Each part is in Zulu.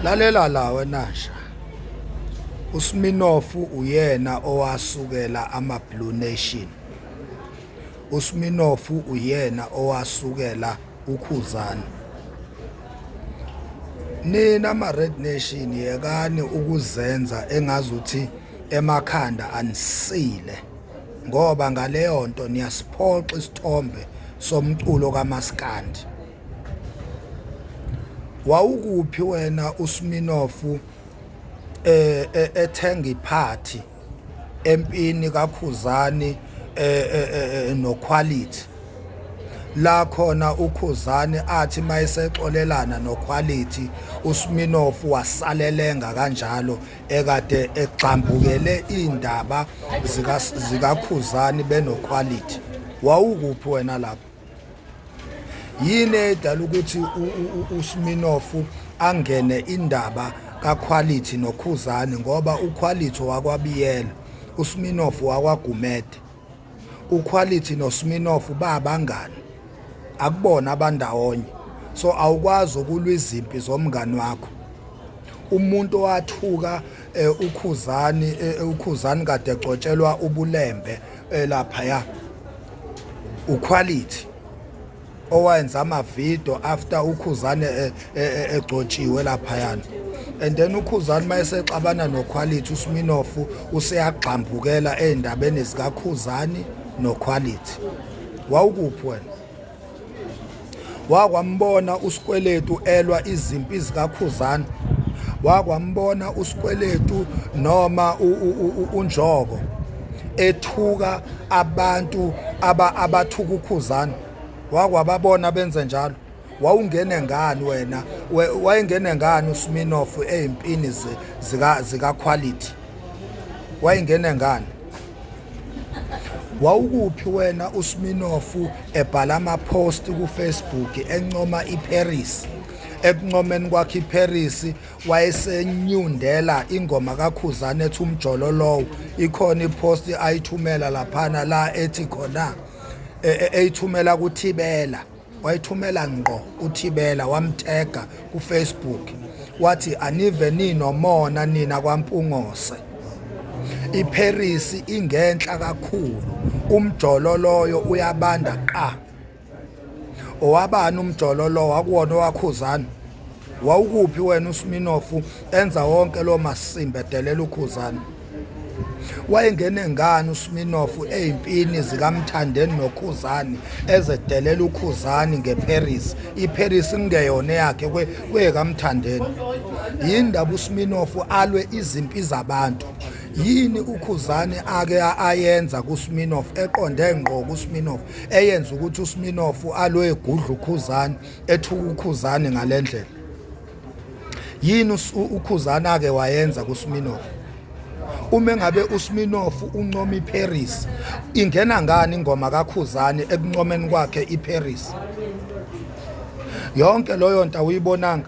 Lalela la wena nja. USminoff uyena owasukela ama Blue Nation. USminoff uyena owasukela uKhuzani. Nina ama Red Nation yekani ukuzenza engazuthi emakhanda anisile ngoba ngaleyo nto niyasiphoxa isithombe somculo kaMaskandi. Wawukuphi wena uSminoff ethenga iphathi empini kaKhuzani noQuality la khona uKhuzani athi mayesexolelana noQuality uSminoff wasalelenga kanjalo ekade egxambukele indaba zika zikaKhuzani benoQuality. Wawukuphi wena lapho? Yini edala ukuthi uSminoff angene indaba kaQuality noKhuzani ngoba uQuality wakwaBiyela, uSminoff wakwaGumede. UQuality noSminoff babangani, akubona abandawonye. So awukwazi ukulwa izimpi zomngani wakho. Umuntu owathuka uKhuzani, uKhuzani kade egcotshelwa ubulembe laphaya, uQuality owenza amavidiyo after uKhuzane egcotshiwe laphayana. And then uKhuzani mayesexabana noQuality, uSminoff useyagxambukela ey'ndabeni zikaKhuzani noQuality. Wawukuphi wena? Wakwambona uSikweletu elwa izimpi zikaKhuzani? Wakwambona uSikweletu noma uNjoko ethuka abantu abathuka uKhuzani? Wakwababona benze njalo? Wawungene ngani wena? Wayengene ngani uSminoff ezimpini zika zika Quality? Wayengene ngani? Wawukuphi wena uSminoff ebhala ama-post ku-Facebook encoma iParis? Ekuncomeni kwakhe iParis wayesenyundela ingoma kaKhuzani ethi umjolo lowo. Ikhona ipost ayithumela laphana la ethi khona eyithumela kuThibela, wayithumela ngqo uThibela, wamthega kuFacebook wathi anive ninomona nina kwaMpungose, iParis ingenhla kakhulu, umjolo loyo uyabanda qa. Owabani umjolo lo? Akuwona owaKhuzani? Wawukuphi wena uSminoff enza wonke lo masimba edelela uKhuzani? Wayengene ngani uSminoff ezimpini zikaMthandeni noKhuzani ezedelela uKhuzani ngeParis, iParis kungeyona eyakhe kwekaMthandeni? Yini ndaba uSminoff alwe izimpi zabantu? Yini uKhuzani ake ayenza kuSminoff eqonde ngqo kuSminoff eyenza ukuthi uSminoff alwe egudla uKhuzani, ethuka uKhuzani ngalendlela? Yini uKhuzani ake wayenza kuSminoff? Uma engabe uSminoff uncoma iParis, ingena ngani ingoma kaKhuzani ekuncomeni kwakhe iParis? Yonke loyo nto awuyibonanga?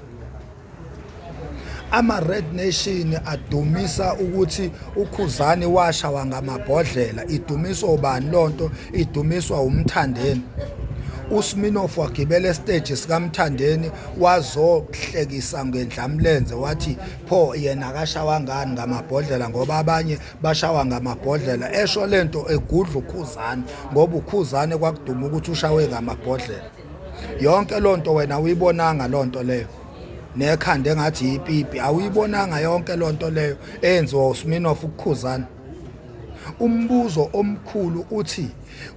Ama-Red Nation adumisa ukuthi uKhuzani washawa ngamabhodlela. Idumiswa ubani lonto? Idumiswa uMthandeni. USminoff wagibela esiteji sikaMthandeni wazohlekisa ngendlamlenze wathi pho yena akashawa ngani ngamabhodlela ngoba abanye bashawa ngamabhodlela, esho lento egudla uKhuzani ngoba uKhuzani kwakuduma ukuthi ushawe ngamabhodlela. Yonke lonto wena awuyibonanga lonto leyo, nekhanda engathi yipipi awuyibonanga yonke lonto leyo eyenziwa uSminoff ukuKhuzani. Umbuzo omkhulu uthi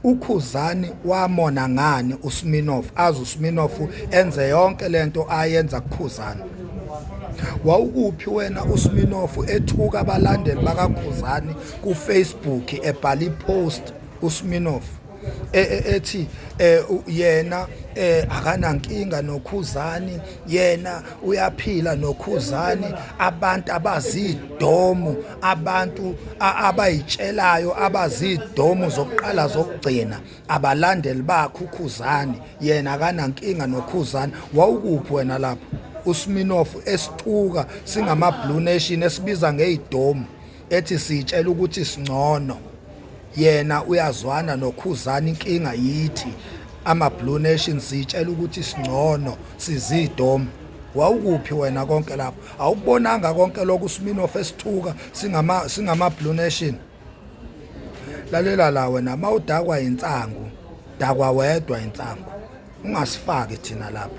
uKhuzani wamona ngani uSminoff aze uSminoff enze yonke lento ayenza kuKhuzani? Wawukuphi wena uSminoff ethuka abalandeli bakaKhuzani kuFacebook, ebhala ipost uSminoff ethi yena akanankinga noKhuzani, yena uyaphila noKhuzani, abantu abazidomu, abantu abayitshelayo abazidomu zokuqala zokugcina abalandeli bakhe uKhuzani, yena akanankinga noKhuzani? Wawukuphi wena lapho uSminoff esithuka singama Blue Nation, esibiza ngeyidomu, ethi sitshela ukuthi singcono, yena uyazwana noKhuzani, inkinga yithi ama Blue Nation sitshela ukuthi singcono sizidomu? Wawukuphi wena konke lapho? Awubonanga konke lokhu uSminoff esithuka singama Blue Nation? Lalela la wena, mawudakwa insangu, dakwa wedwa insangu, ungasifaki thina lapho.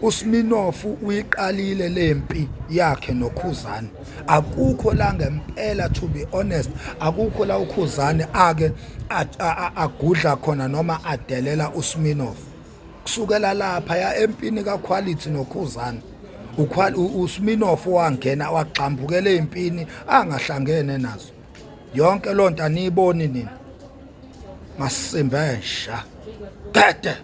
USminoff uyiqalile lempi yakhe noKhuzani. Akukho la ngempela, to be honest, akukho la uKhuzani ake agudla khona noma adelela uSminoff. Kusukela lapha ya empini kaQuality noKhuzani, uSminoff wangena wagxambukela empini angahlangene nazo. Yonke lonto aniyiboni nina, masimbesha gede.